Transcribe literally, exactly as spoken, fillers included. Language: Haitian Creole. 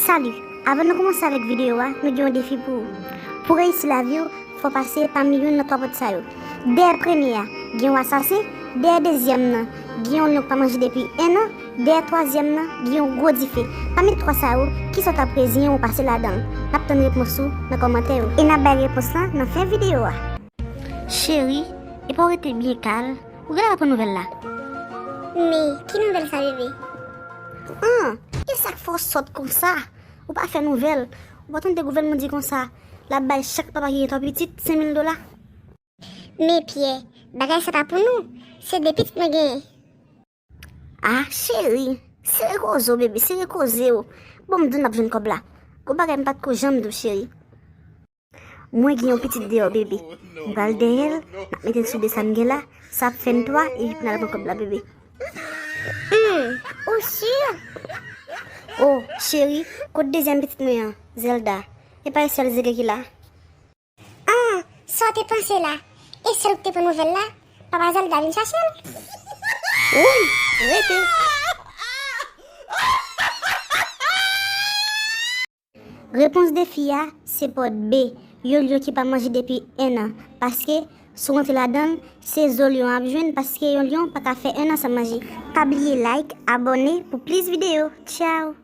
Salut! Avan nou kòmanse avèk videyo a, nou gen yon defi pou ou. Pou reyisi lavi w, fò w pase pami youn nan twa pòt sa yo. Dèyè premye a, gen yon asasen, dèyè dezyèm nan, gen yon lyon k pa manje depi en an, dèyè twazyèm nan, gen yon gwo dife. Pami twa sa yo, kisa w t ap reziyen w pase ladan l? N ap tann repons ou nan kòmantè yo. E n ap bay repons lan nan fen videyo a. Cheri, epa w rete byen kal, ou genlè pa pran nouvèl la. Men, ki nouvèl sa, bebe? An, e sa k fè w sòt konsa? Ou pa fè nouvèl. Ou pa tande gouvènman di konsa, l ap bay chak papa ki gen twa pitit senk mil dola? Men Pyè, bagay sa pa pou nou. Se de pitit mwen genyen. Ah, cheri, sere koze w, bebe, sere koze w. Bon, m di w n ap jwenn kòb la. Gon bagay m pa t ko janm di w, cheri. Mwen gen yon pitit deyò, bebe. M pral dèyè l, m ap mete l sou de sa m gen la, sa ap fè n twa, epi n al pran kòb la, bebe. Hmm, ou si? Oh, cheri, kot dezyèm pitit mwen an, Zelda? E pa e sèl Zege ki la? Ah, sa w te panse la? E sèl ou k te pran nouvèl la? Papa Zelda vin chache l? Woy, rete! Repons defi a, se pòt B, yon lyon ki pa manje depi en an. Paske, si w rantre ladan l, se zo lyon an ap jwenn, paske yon lyon pa ka fè en an san manje. Pa bliye like, abòne pou plis videyo. Tchao!